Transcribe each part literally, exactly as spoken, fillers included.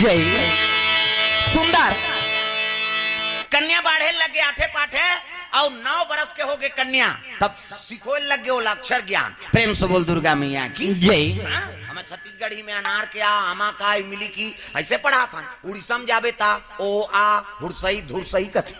सुंदर। कन्या बाढ़े लगे आठे पाठे, अउ नौ बरस के होगे कन्या, तब सिखोए लगे ओला अक्षर ज्ञान। प्रेम से बोल दुर्गा मैया की जय। हाँ? हमर छत्तीसगढ़ी में अनार के आ, आमा का, इमली की, अइसे पढ़ाथन। उड़ीसा में जाबे ता ओ आ हुरसई धुरसई कथे।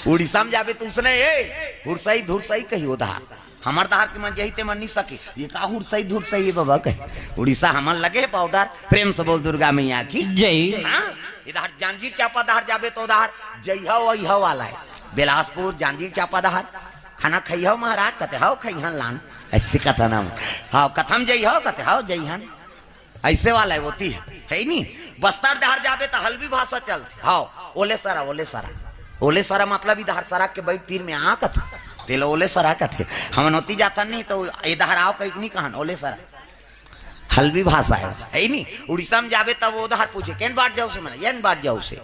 उड़ीसा में जाबे त उसने ए हुरसई धुरसई कही ओधा। हमर डहर के मन जही ते मन नहीं सके। ये का हुरसई धुरसई ये बाबा कहे। उड़ीसा हमन लगे हे पाउडर। प्रेम से बोल दुर्गा मैया की जय। हाँ? इधर जांजगीर चांपा डहर जाबे त उधर जइहा वइहा वाला हे। बिलासपुर, जांजगीर चांपा डहर खाना खइहा महाराज कथे, हव खइहन लान। अइसे कथा नाम। हव कथम जइहा कथे, हव जइहन। अइसे वाला हे, ओती हे, हे नी? बस्तर डहर जाबे त हल्बी भाषा चलथे। हव, ओले सरा, ओले सरा। ओले सरा मतलब इधर सरा के बइठ तीर में आ कथे। तेला ओले सरा कथे। हमन ओती जाथन नहीं त ए डहर आव कहिके नहीं कहन, ओले सरा। हल्बी भाषा हे, हे नी? उड़ीसा में जाबे तब ओ डहर पूछे, "केन बाट जावसे?" मने, "एन बाट जावसे।"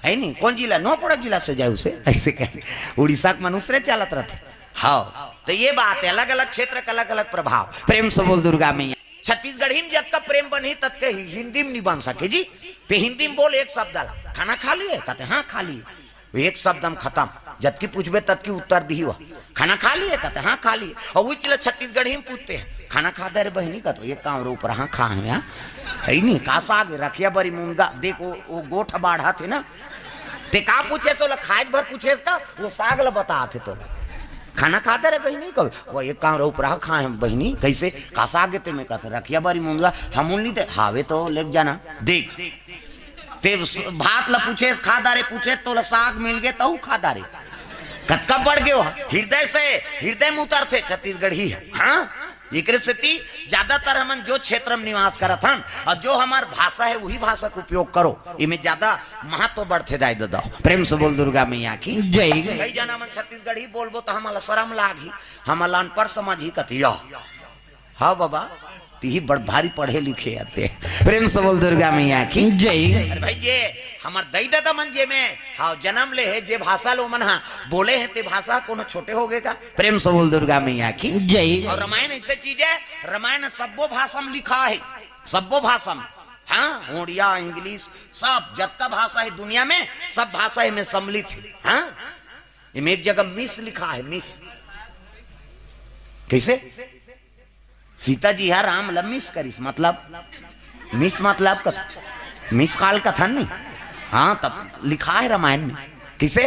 हे नी? "कौन जिला?" "नोपड़ा जिला से जावसे।" अइसे कहे। उड़ीसा के मनुष्य रे चलत रथे। हव, त ये बात हे, अलग-अलग क्षेत्र के अलग-अलग प्रभाव। प्रेम से बोल दुर्गा मैया। छत्तीसगढ़ी में जतका प्रेम बनही, ततके ही हिंदी में नहीं बन सके जी। ते हिंदी में बोल एक शब्द ला, "खाना खा लिए?" कथे, "हाँ, खा लिए।" एक शब्द में खतम। जतकी पूछबे, ततकी उत्तर दिही वो। "खाना खा लिए?" कथे, "हाँ, खा लिए।" अउ उही चीज ला छत्तीसगढ़ी में पूछते हे, "खाना खा डारे बहिनी?" कथे, "एक काम रो ऊपर, हाँ, खा हे यार।" हे नी? "का साग?" "रखिया बरी मुनगा।" देख, वो, वो गोठ बाढ़त हे ना, ते का पूछे, तोला खाए भर पूछे का, वो साग ला बताथे तोला। "खाना खा डारे बहिनी?" कहे, "वो एक काम रो ऊपर, हाँ, खा हे बहिनी।" "कइसे?" "का साग हे ते में?" कथे, "रखिया बरी मुनगा।" "हमन नहीं दे, हावे तो लेके जाना।" देख, ते स-, भात ला पूछे, "खा डारे?" पूछे, तोला साग मिल गे, तहू खा डारे। कतका बढ़ गे हो? हृदय से, हृदय में उतरथे छत्तीसगढ़ी हे। हाँ? एकरे सेती ज्यादातर हमन जो क्षेत्र में निवास करत हन अउ जो हमर भाषा हे, उही भाषा के उपयोग करो। इमे ज्यादा महत्व बढ़थे दाई ददा। प्रेम से बोल दुर्गा मैया की जय। कई झन हमन छत्तीसगढ़ी बोलबो त हमन ला शरम लागही, हमन ला अनपढ़ समझही कथे। हव बाबा, तिही बड़ भारी पढ़े लिखे आते। प्रेम से बोल दुर्गा मैया की जय। अरे भाई, जे हमर दई ददा मन जे में, हव, जनम ले हे, जे भाषा ल ओमन हा बोले हे, ते भाषा कोनो छोटे होगे का? प्रेम से बोल दुर्गा मैया की जय। अउ रामायण अइसे चीज हे, रामायण सब्बो भाषा में लिखा हे, सब्बो भाषा में। हाँ, ओड़िया, इंग्लिश, सब जतका भाषा हे दुनिया में, सब भाषा एमे सम्मिलित हे। हाँ, एमे एक जगह मिस लिखा हे, मिस। कइसे? सीता जी हा राम ला मिस करिस, मतलब मिस मतलब कथ-, मिस कॉल कथन नी। हाँ, तब लिखा हे रामायण में। कइसे?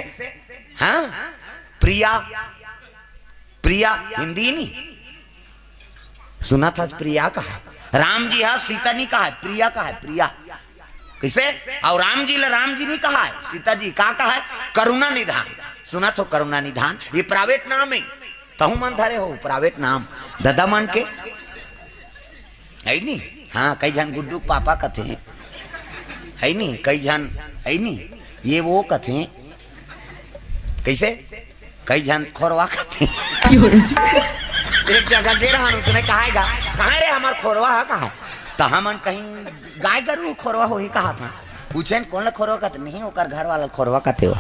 हाँ, प्रिया, प्रिया हिंदी नी। सुनत हस प्रिया कहा हे। राम जी हा सीता नहीं कहा हे, प्रिया कहा हे, प्रिया। कइसे? अउ राम जी ला राम जी नहीं कहा हे, सीता जी का कहा हे? करुणा निधान। सुनत हो करुणा निधान, ये प्राइवेट नाम हे। तहू मन धरे हो प्राइवेट नाम ददा मन के, हे नी? हाँ, कई झन गुड्डू के पापा कथे, हे नी? कई झन, हे नी? ये वो कथे, कइसे? कई झन खोरवा कथे। एक जगह गे रहन, उसने कहा हे गा, "कहाँ रे हमर खोरवा हे, कहाँ?" त हमन कहीं गाय गरू खोरवा होही कहा था। पूछेन, "कौन ला खोरवा कथे?" "नहीं, ओकर घर वाला खोरवा कथे हो।"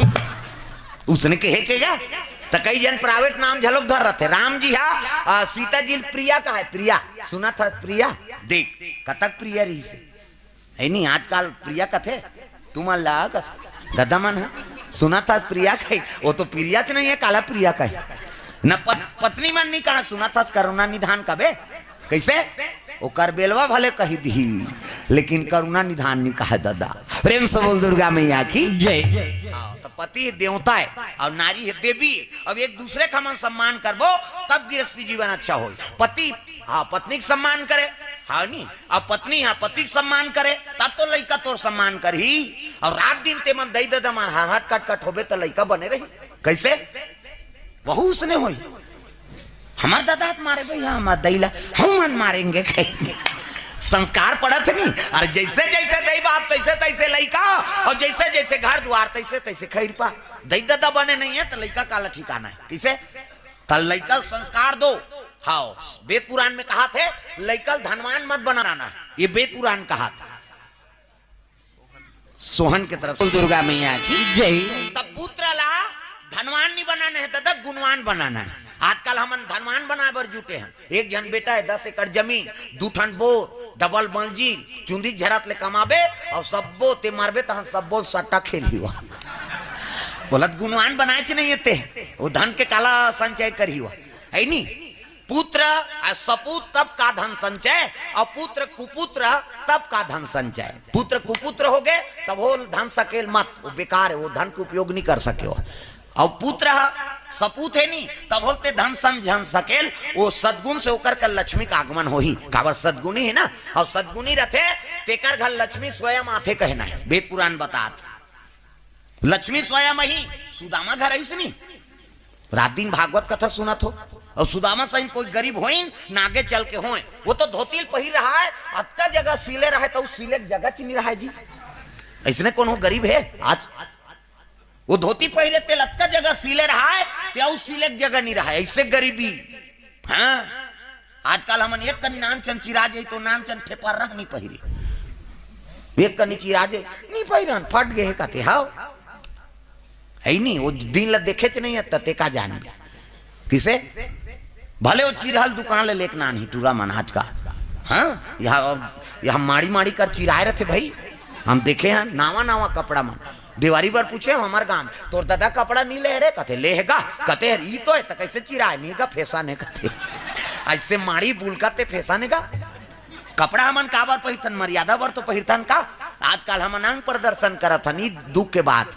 उसने कहे के गा, त कई झन प्राइवेट नाम झलोक धर रथे। राम जी हा, आ, सीता जी ल प्रिया कहा हे, प्रिया। सुनत हस प्रिया? देख, कतक प्रिय रहिसे। हे नी, आजकल प्रिया कथे, तुमन ला कथे, ददा मन हा। सुनत हस प्रिया कहे, वो तो प्रिया च नहीं हे, काला प्रिया कहे। न पत-, पत्नी मन नहीं कहा, सुनत हस करुणा निधान कबे। कइसे? ओकर बेलवा भले कहि दिही, लेकिन करुणा निधान नहीं कहा ददा। प्रेम से बोल दुर्गा मैया की जय। हाँ, त पति देवता हे अउ नारी हे देवी। अब एक दूसरे का हमन सम्मान करबो, तब गृहस्थी जीवन अच्छा होही। पति, हाँ, पत्नी के सम्मान करे, हाँ नी? अब पत्नी, हाँ, पति के सम्मान करे, तब तो लइका तोर सम्मान करही। अउ रात दिन ते मन दई ददा मन हर हट कट कट होबे त लइका बने रही। कइसे? वहू उसने होही। हमर ददा त मारे भैया, हमर दई ला हम मन मारेंगे कहेंगे। संस्कार पड़त नहीं। अरे जइसे जइसे दई बाप तइसे तइसे लइका, अउ जइसे जइसे घर दुआर तइसे तइसे खइरपा। दई ददा बने नहीं हे त लइका काला ठिकाना हे। कइसे? त लइका ल संस्कार दो। हव, वेद पुराण में कहाथे, लइका ल धनवान मत बनाना हे, ये वेद पुराण कहाथे। सोहन के तरफ से दुर्गा मैया की जय। त पुत्र ला धनवान नहीं बनाना हे ददा, गुणवान बनाना हे। आजकल हमन धनवान बनाए बर जुटे हन। एक झन बेटा हे, दस एकड़ जमीन, दू ठन बोर, डबल मंजिल, चुंदी झरत ले कमाबे, अउ सब्बो ते मरबे, तहन सब्बो सट्टा खेलही वा। बोलत गुणवान बनाएच नहीं हे ते, वो धन के काला संचय करही वा, है नी? पुत्र अउ सपूत तब का धन संचय, अउ पुत्र कुपुत्र तब का धन संचय। पुत्र कुपुत्र होगे, तब हो धन सकेल मत, वो बेकार हे, वो धन के उपयोग नहीं कर सके हो। अउ पुत्र ह सपूत हे नी, तब होते धन संचय सकेल, वो सद्गुण से ओकर कर लक्ष्मी का आगमन होही। काबर सद्गुणी हे ना, अउ सद्गुणी रथे, तेकर घर लक्ष्मी स्वयं आथे कहना हे, वेद पुराण बतात। लक्ष्मी स्वयं ही सुदामा घर आइस नी, रात दिन भागवत कथा सुनत हो, अउ सुदामा सही कोई गरीब होइन, ना आगे चल के होय, वो तो धोती ल पहिर रहा है, अतका जगह सिले रहा है, तो सिले के जगह च नहीं रहा है जी। अइसने कोनो गरीब हे आज? वो धोती पहिरे ते ल अतका जगह सिले रहा है, ते अउ सिले के जगह नहीं रहा है, ऐसे गरीबी। हाँ, आजकल हमन एक कनी नान चन चिरा जाई तो नान चन ठेपा रह नहीं पहिरे, एक कनी चिरा जाई नहीं पहिरन, फट गए हे कथे, हाव। है नहीं, वो दिन ला देखे च नहीं आता, ते का जानबे? किसे? भले वो चिरहल दुकान ले लेके नान ही टूरा मन आज का। हाँ, यह, यह माड़ी माड़ी कर चिराए रहते भाई। हम देखे हैं नावा नावा कपड़ा मन। देवारी बर पूछे हमार गांव, "तोर दादा कपड़ा नहीं ले रे?" कथे, "ले हे गा।" कथे, "हर ई तो है, त कैसे चिराए नहीं गा, फैशन है," कथे। ऐसे माड़ी बुलका ते फैशन है गा। कपड़ा हमन काबर पहिरथन? मर्यादा बर तो पहिरथन का? आजकल हमन अंग प्रदर्शन करत हन, ई दुख के बात।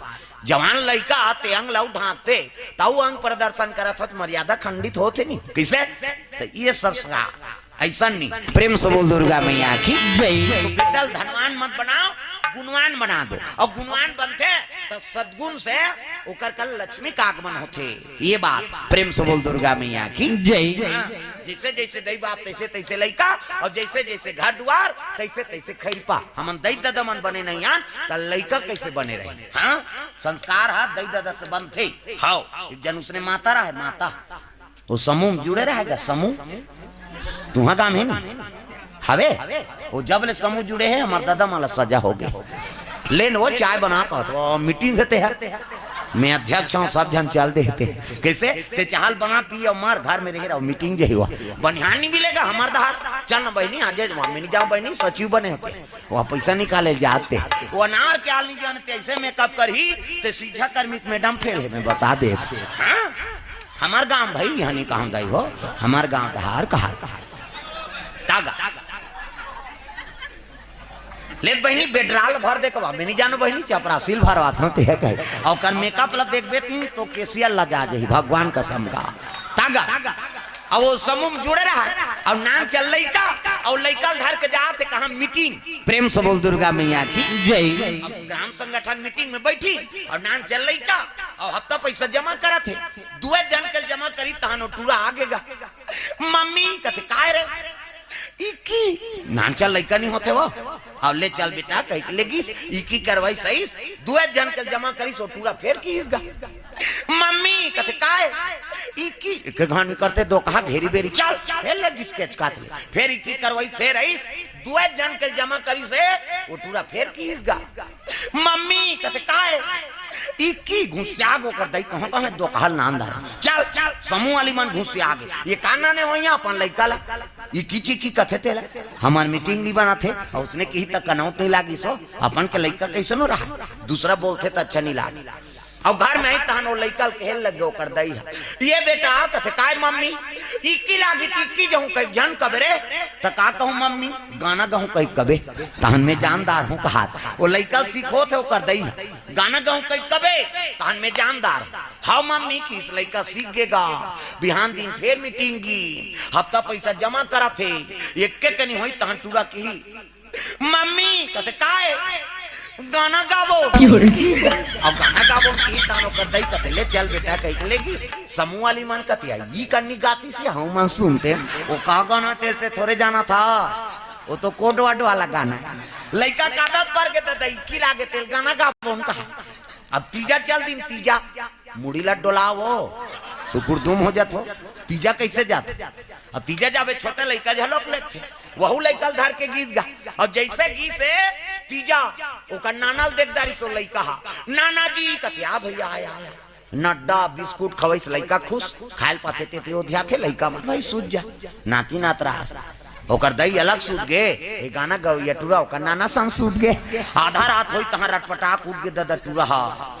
जवान लइका आते अंग ला ढांकते, ताऊ अंग प्रदर्शन करत हस, मर्यादा खंडित होत हे नी। किसे? तो ये संस्कार ऐसा नहीं। प्रेम से बोल दुर्गा मैया की जय। तो बेटा ल धनवान मत बनाओ, गुणवान बना दो। अउ गुणवान बनथे त सद्गुण से ओकर कर लक्ष्मी का आगमन होथे। ये बात प्रेम से बोल दुर्गा मैया की जय। हाँ, जैसे जैसे दई बाप तैसे तैसे लइका, अउ जैसे जैसे घर दुआर तैसे तैसे खैरपा। हमन दई ददा मन बने नहीं आन त लइका कैसे बने रही? हाँ, संस्कार हा दई ददा से बनथे। हाव, एक जन उसने माता रहा है, माता। वो समूह में जुड़े रहेगा, समूह। तुहा गांव हे नी? हवे? वो जब ले समूह जुड़े हे, हमार दादा माला सजा हो गए। लेन वो चाय बना कहत, वो मीटिंग होते है। मैं अध्यक्ष हूँ, सब जन चल देते। कैसे? ते चाहल बना पी अउ मार घर में रहे रहो, मीटिंग जे हुआ। बनिहान नहीं मिलेगा हमार दहार। चल ना बहिनी, आज मैं नहीं जाऊँ बहिनी, सचिव बने होते। वो पैसा निकाले जाते। वो अनार के आल नहीं जानते, ऐसे मेकअप करही, ते सीधा कर्मी के मैडम फेल है, मैं बता देते। हाँ? हमार गांव भाई, यहाँ नहीं कहूँ दाई हो, हमार गांव धार कहा। तागा। ले बहिनी, बेडराल भर दे कबा, मैं नहीं जानो बहिनी, चपरासील भरवात होते है कहे। अउ कर मेकअप ला देखबे तीन तो केसिया लजा जाही, भगवान कसम का। तागा। अउ वो समूह में जुड़े रहा, अउ नान चल लइका, अउ लइका ल धर के जात हे कहाँ मीटिंग। प्रेम से बोल दुर्गा मैया की जय। अब ग्राम संगठन मीटिंग में बैठी, अउ नान चल लइका, अउ हफ्ता पैसा जमा करत हे, दुए जन के जमा करी तहन वो टूरा आगे गा। मम्मी कथे, "काय रे?" "इकी।" नान चल लइका नहीं होते वो। "अउ ले चल बेटा," कह के ले गिस, इकी करवाई सहीस, दुए जन के जमा करी सो टूरा फेर किहिस गा। "मम्मी," कथे, "काय?" "इकी।" एक घान करते दो कहा घेरी बेरी, "चल," फेर ले गिस केचकात ले, फेर इकी करवाई, फेर आइस, दुए जन के जमा करी से, वो टूरा फेर किहिस गा। "मम्मी," कथे, "काय?" "इकी।" घुसिया गो कर दई, कहाँ कहाँ दो कहल नान धार। "चल, समूह वाली मन घुसिया गे। ये काना ने होइया अपन लइका ला। इकी चिकी कथे तेला। हमार मीटिंग नहीं बनाथे, अउ उसने किही त कनौत नहीं लागी सो, अपन के लइका कैसनो रहा। दूसरा बोलथे त अच्छा नहीं लागे।" अउ घर में आई तहन वो लइका ल कहे लगे ओकर दई ह, "ये बेटा," कथे, "काय मम्मी?" "इकी लागी, इकी जहूँ कही जन कबरे।" "त का कहूँ मम्मी?" "गाना गहूँ कही कबे, तहन मैं जानदार हूँ," कहात। वो लइका सीखोत हे ओकर दई ह, "गाना गहूँ कही कबे, तहन मैं जानदार हूँ।" "हाँ मम्मी," किहिस लइका सीख गे गा। बिहान दिन फेर मीटिंग गी, हफ्ता पैसा जमा कराथे, एक्के कनी होई तहन टूरा किही, "मम्मी," कथे, "काय?" "गाना गाबो।" अउ गाना गाबो किही तहन ओकर दई कथे, "ले चल बेटा," कहि के ले गिस। समूह वाली मन कथे, "ई कन्नी गातिस, हम मन सुनते।" वो का गाना तेरे से थोड़े जाना था, वो तो कोड वर्ड वाला गाना है। लइका का आदत पर गे त दई की लागे तेल गाना गाबो कहा। अब तीजा चल दिन, तीजा मुड़ी ला डोलावो, सुकुरदुम हो जात हो। तीजा कैसे जात? अब तीजा जाबे छोटे लइका झलोक लेथे, वहू लइका ल धर के गिस गा। अब जैसे गिस हे तीजा, ओकर नाना ल देख डारिस ओ लइका हा, "नाना जी," कथे, "आ भैया, आया, आया।" नड्डा बिस्कुट खवइस, लइका खुश, खायल पाथे ते, ते ओधियाथे लइका मन, भाई सूझ जा, नाती नात रहा। ओकर दई अलग सूत गे, ये गाना गवैया टूरा ओकर नाना संग सूत गे। आधा रात होई तहां रटपटाक उठ गे ददा टूरा हा।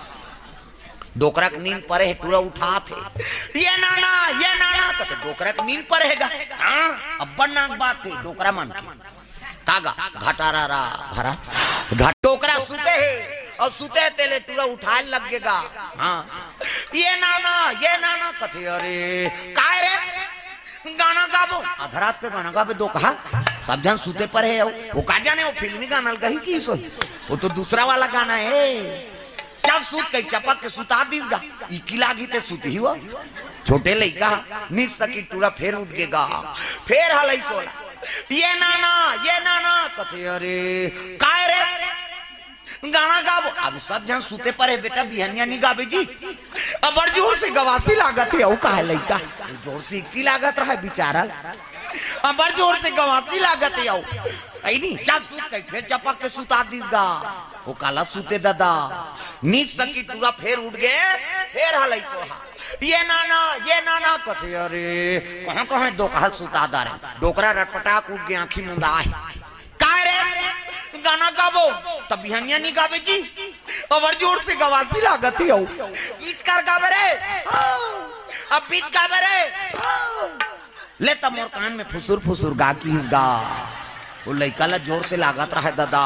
डोकरा के नींद परे हे, टूरा उठात हे, "ये नाना, ये नाना," कथे डोकरा के नींद परे हे गा। हाँ, अब्बड़ नाक बात हे डोकरा मन के। का गा? घटारा रा भरा घट डोकरा सुते हे, अउ सुते हे तेले टूरा उठाए लग गे गा। हाँ, "ये नाना, ये नाना," कथे, "अरे काय रे?" "गाना गाबो।" आधा रात के गाना गाबे दो कहा, सब झन सुते परे हे। वो का जाने वो फिल्मी गाना लगा ही कि सोई, वो तो दूसरा वाला गाना हे। जब सूत कही चपक के सुता दीस गा, इकी लागी ते सुत ही हुआ। छोटे लइका, निस सकी टूरा फेर उठ गे गा, फेर हलई सोला, "ये नाना, ये नाना," कथे, "अरे काय रे?" "गाना गाबो।" अब सब झन सुते परे, "बेटा बिहनिया नी गाबे जी, अब्बड़ जोर से गवासी लागत हे।" अउ कहा लइका, जोर से इकी लागत रहा बेचारा, "अब्बड़ जोर से गवासी लागत हे।" अउ अई नी, जा सूत कही, फेर चपक के सुता दीस गा। वो काला सुते ददा, निस सकी टूरा फेर उठ गे, फेर हलई सोहा, "ये नाना, ये नाना," कथे, "अरे कहाँ कहाँ दो कहल सुता दारे।" डोकरा रटपटाक उठ गे, आँखी मुंदा हे। "काय रे? गाना गाबो?" "तब बिहनिया नी गाबे जी, अब्बड़ जोर से गवासी लागत हे।" "अउ इच कर गाबे रे, अब बीच गाबे रे।" "ले तब मोर कान में फुसुर फुसुर गा," किहिस गा। वो लइका ला जोर से लागत रहा ददा।